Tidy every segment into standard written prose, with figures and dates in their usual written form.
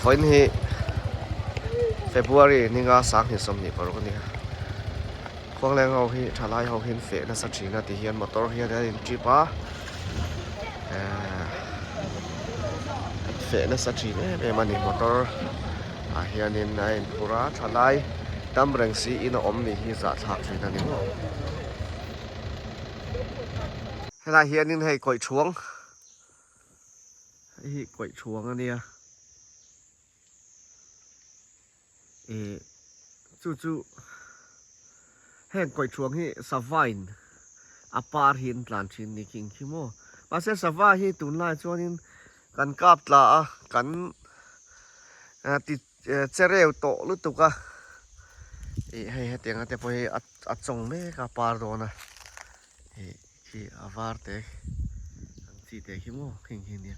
Vawiin hi February ninga sanghnih 26 a ni a. Khuangleng ho hi thalai ho hian feh nasa thin a ti hian motor hian an in trip a ehh an feh nasa thin em em a ni motor ah hianin a in phur a thalai dam reng siin a awm nih hi zahthlak thin a ni maw. Helai hianin hei kawih thuang hei hi kawih thuang a nia ih chu chu heng kawih thuang hi savain a par hi an tlan thin ni khi khi maw mahse sava hi tunlai chuanin kan kap tla a kan ti Che reu tawh lutuk a, ih hei hetiang te pawh hi a chawng mek a par dawn a, ih khi a var te ang chi te khi maw khing khi nia,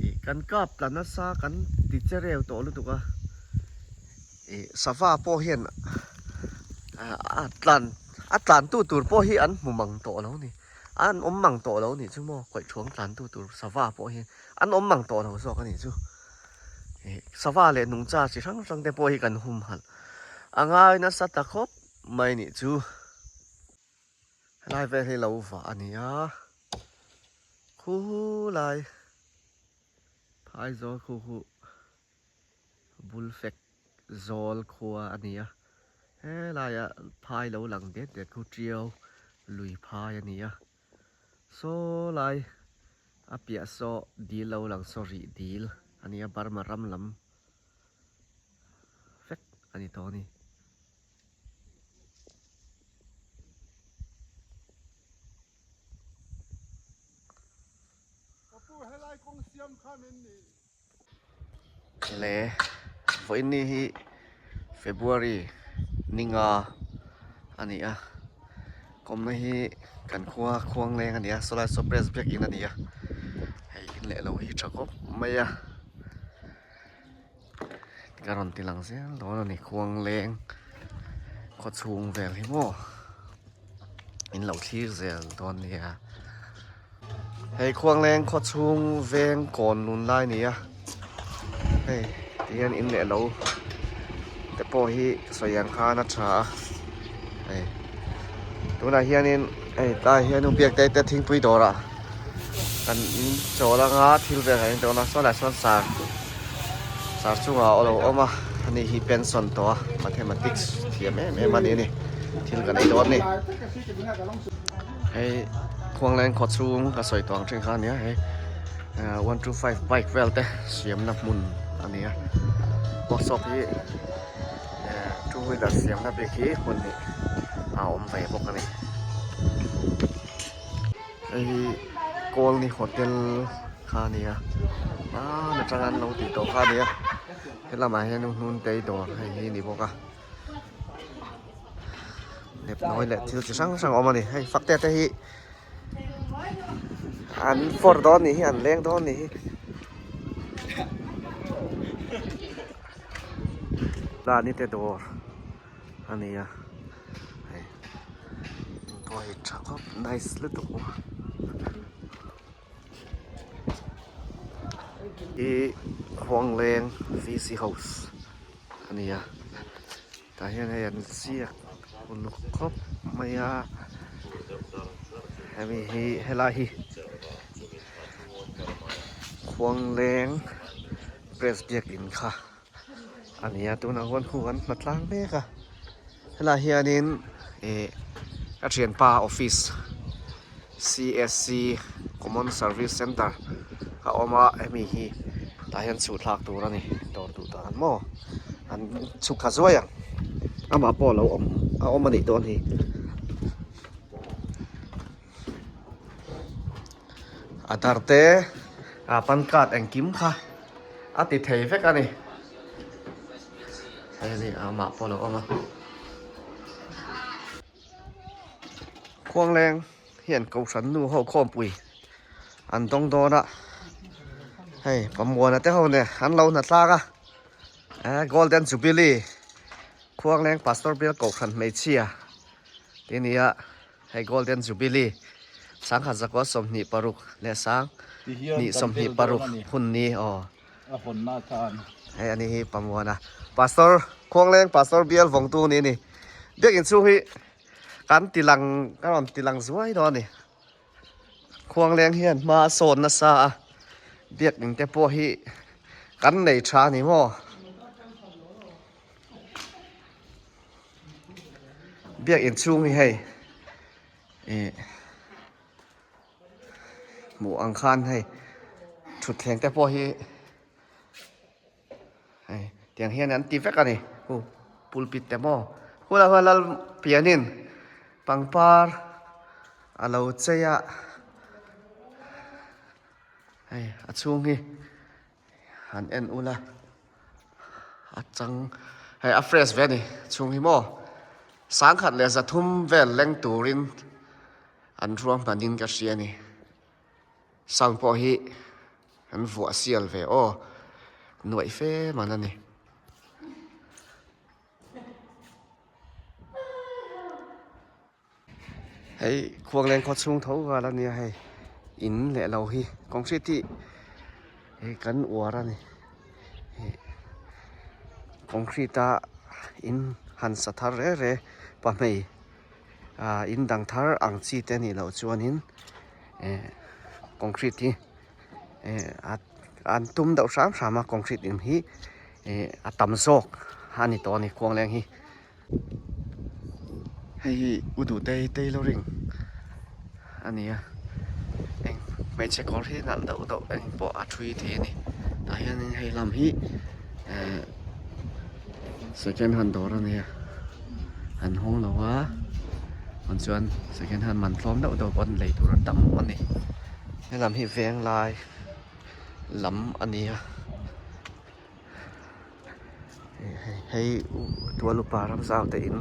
ih kan kap tla nasa kan ti che reu tawh lutuk a, ih sava pawh hian a tlan a tlan tu tur pawh hi an hmu mang tawh lo a ni, an awm mang tawh lo a nih chu maw kawihṭhuang tlan tu tur sava pawh hi an awm mang tawh lo zawk a nih chu. Sava leh nungcha chi hrang hrang te pawh hi kan humhalh a ngai nasa ta khawp mai nih chu. Helai vel hi lo vah a ni a, khu lai phaizawl khu khu bul fek zawl khua a ni a, helaia phai lo lang det det khu tiau lui phai a ni a. Saw lai a piah saw dil lo lang saw rih dil a nia Burma ram lam vek a ni tawh a ni. Le vawiin hi February ninga a ni a kawmna hi kan khua khuang leng a ni a sawlai saw press biak in a ni a hei in leh lo hi tha khawp mai a ka rawn ti lang zel dawn a ni khuang leng khaw chhung vel hi maw in lo thlir zel dawn nia. Hei Khuangleng khaw chhung veng kawn lun lai a ni a, hei ti hian in leh lo te pawh hi sawi ang khan a tha a, hei tunah hianin hei tlaiah hian u biak te te thingpui dawrah kan in chawl anga thil vel kan in dawn a saw lai sawn sar sar chungah a lo awm a ani hi pension tawh a mathematics thiam em em a ni a ni thil kan ei dawn a ni. Hei Khuangleng khaw chhung ka sawi tawh ang thin kha a nia hei 125 bike vel te siamna hmun a ni a workshop hi two wheeler siamna bik hi hmun hi a awm ve bawk a ni hei hi Kawlni hotel kha a ni a hman atanga an lo tih tawh kha a ni a helamah hian hnun tei dawr hei hi a ni bawk a. Nepnawi leh thil chi hrang hrang a awm a ni hei fakte te hi an fawr dawn nih hi an leng dawn nih hi lani te dawr a ni a hei pawh hi tha khawp nice lutuk Ih Khuangleng VC House a ni a tah hian hei an ziak uluk khawp mai a hemi hi helai hi Khuangleng press biakin kha a ni a tunah huan khu an hma tlang mek a helaiah hianin ih ka thianpa office C_S_C common service centre a awm a hemi hi tah hian chhuh thlak tur a ni dawr duh dan maw an chhuk thla zuai ang amah pawh alo awm a awm a nih dawn hi. A dar te a pan card engkim kha a ti thei vek a ni hei ni amah pawh a lo awm a Khuangleng hian Kohhran nu ho khawmpui an dawng dawn a hei Pamuana te ho nen an lo hna tlang a eh Golden Jubilee Khuangleng Pastor Bial Kohhran hmeichhia tih a ni a. Hei Golden Jubilee 1926 leh 1926 hun ni aw. A hawnna atan. Hei ani hi Pamuana Pastor Khuangleng Pastor bial vawngtu ni ni. Biakin chhung hi kan tilang ka rawn tilang zuai dawn a ni. Khuangleng hian hma a sawn nasa a, biakin te pawh hi kan nei tha a ni maw? Biakin chhung hi hei ih hmuh ang khan hei thutthleng te pawh hi hei tiang hian an ti vek a ni hu pulpit te maw hunah huan lal pianin pangpar a lo chei a hei a chhung hi han en ula a chang hei a fresh ve a ni chhung hi maw sangkhat leh zathum vel leng turin an ruahmanin ka hria a ni. Sound pawh hi an vuah sial ve aw nuaih fe man a ni. Hei khuangleng khaw chhung tho vel a nia hei in leh lo hi concrete hi hei kan uar a ni concrete a in han sa thar re re pahmei ah in dang thar ang chi te a nih loh chuanin eh concrete hi eh an tum deuh hram hram a concrete in hi eh a tam zawk a ni tawh a ni khuangleng hi. Hei hi u duhtei tailoring a ni a eng hmeichhe kawr hi nalh deuh deuh eng pawh a thui thei a ni tah hianin hei lam hi ehh second hand dawr a ni a an hawng lo a chuan second hand man tlawm deuh deuh pawn lei tur a tam a ni helam hi veng lai lam a ni a. Hei tual upa ram zau te in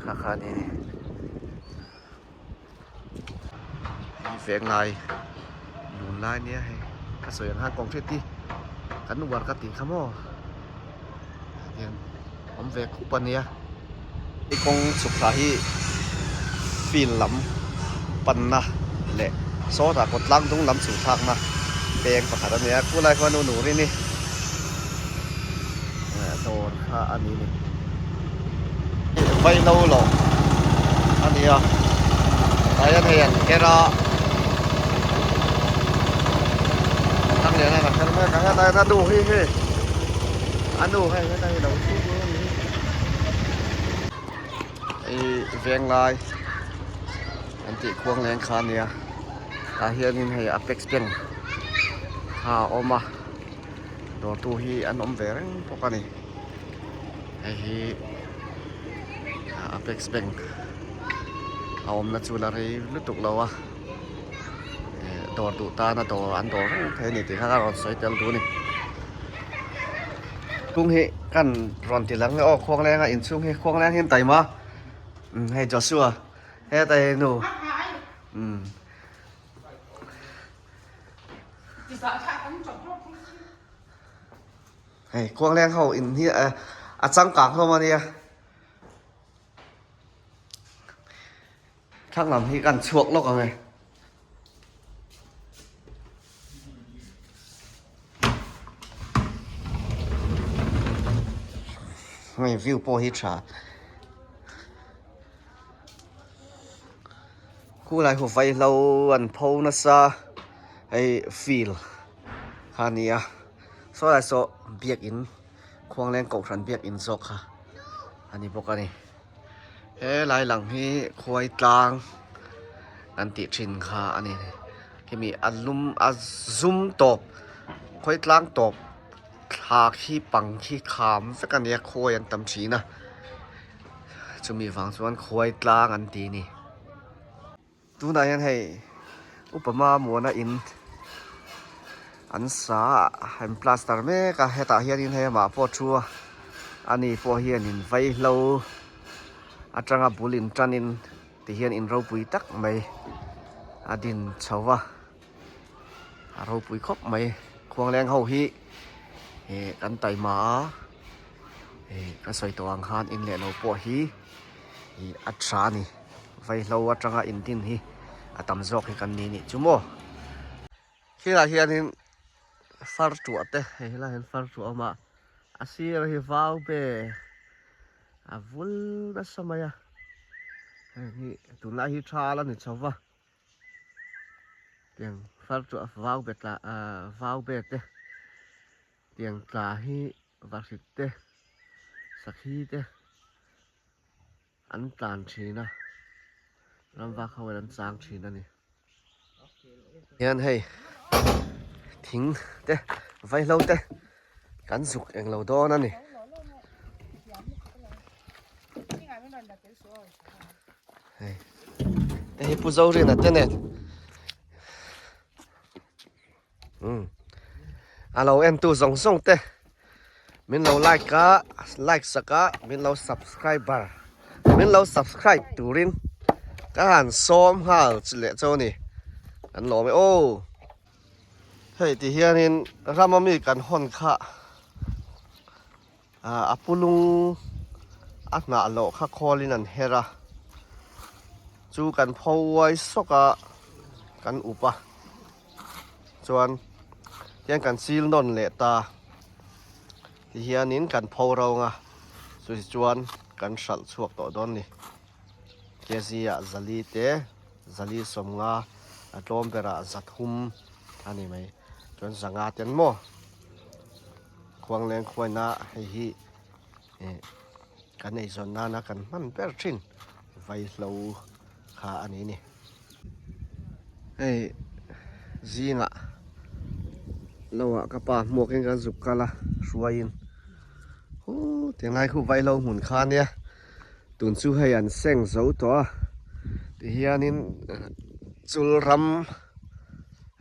kha kha a ni a ni hei veng lai lun lai nia hei ka sawi ang khan concrete hi kan uar ka tih kha maw hian awm ve khup a nia hei kawng chhuk thla hi field lam panna leh sawtah kawt tlang dung lam chhuk thlakna peng pakhat a ni a khulai khuan u nurin hi dawr kha a ni ni vaihlo lawh a ni a tah hian hei an ker a thlanglian hian a ker mek a hetah hian a nu hi hei a nu hei hetah hi a lo thu tur a ni hei veng lai an tih khuang leng kha a nia tah hianin hei apex bank kha a awm a dawrtu hi an awm ve reng bawk a ni hei hi apex bank a awmna chu la rei lutuk lo a dawr duh tana dawr an dawr reng thei a ni tih kha ka rawn sawi tel duh a ni chhung hi kan rawn ti lang nge aw khuangleng a inchhung hi khuangleng hi an taima hei Joshua heta hi nu umm. Hei khuangleng ho in hi a changkang hlawm a nia thlang lam hi kan chhuak lawk ang e. Hei view pawh hi tha. Khulai hu vaihlo an pho nasa hei field kha a ni a saw lai saw biakin khuangleng kohhran biakin zawk kha a ni bawk a ni helai lang hi khuai tlang kan tih thin kha a ni khimi a lum a zum tawp khuai tlang tawp thla khi pang khi kham vek a nia khuai an tam thin a. Chumi vang chuan khuai tlang an ti ni. Tunah hian hei upa Mamuana in an sa a, an plaster mek a, hetah hianin hei amah pawh thu a, ani pawh hianin vaihlo atanga bul in tanin tihian in ropui tak mai a din chho va, a ropui khawp mai. Khuangleng ho hi ih kan taima a. Hei ka sawi tawh ang khan in leh lo pawh hi ih a tha a ni vaihlo atanga in din hi a tam zawk hi kan ni nih chu maw. Khilah hianin. far tuah te hei helaiah hian far tuah a awm a a sir hi vau be a vul nasa mai a heng hi tunlai hi thal a ni chho va tiang far tuah vau be tla ah vau be te tiang tla hi vahrit te sakhi te an tlan thin a ramvak ho in an chang thin a ni hian hei thing te vaihlo te kan zuk englo dawn a ni. Hei te hi Pu Zorina te nen umm a lo en tu zawng zawng te min lo like a like sak a min lo subscriber min lo subscribe turin ka han sawm nghal chu leh chu a ni kan lawm e aw hei ti hianin rama mi kan hawn kha ah a pulung a hnah loh kha khawlin an her a chu kan pho uai sawk a kan up a chuan tiang kan chil nawn leh ta ti hianin kan pho rong a chu chuan kan hralh chhuak tawh dawn a ni kg ah zali te zali sawmnga a tlawm berah zathum a ni mai chuan zanga te an maw. Khuangleng khuaina hei hi eh kan eizawn nana kan hman ber thin vaihlo kha a ni ni. Hei zingah lo ah ka pa hmuakin kan zuk kal a hruaiin huu tinglai khu vaihlo hmun kha ania tun chu hei an seng zo tawh a tihianin chul ram.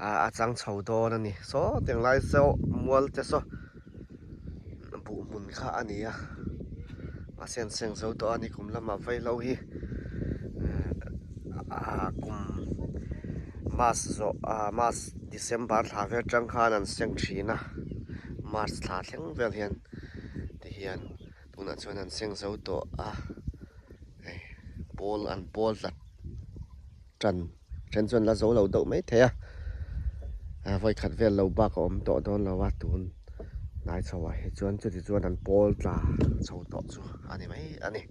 ah a chang chho dawn a ni saw tiang lai saw mual te saw buh hmun kha a ni a mahse an seng zo tawh a ni kum lamah vaihlo hi ah kum mas zawh ah mas December thla vel atang khan an seng thin a March thla thleng vel hian ti hian tunah chuan an seng zo tawh a hei pawl an pawl tlat. Tan then chuan la zo lo deuh mai thei a, vawi khat vel lo bak a awm tawh dawn lo a tun hnai chho ah hi chuan chuti chuan an pawl tla chho tawh chu a ni mai a ni.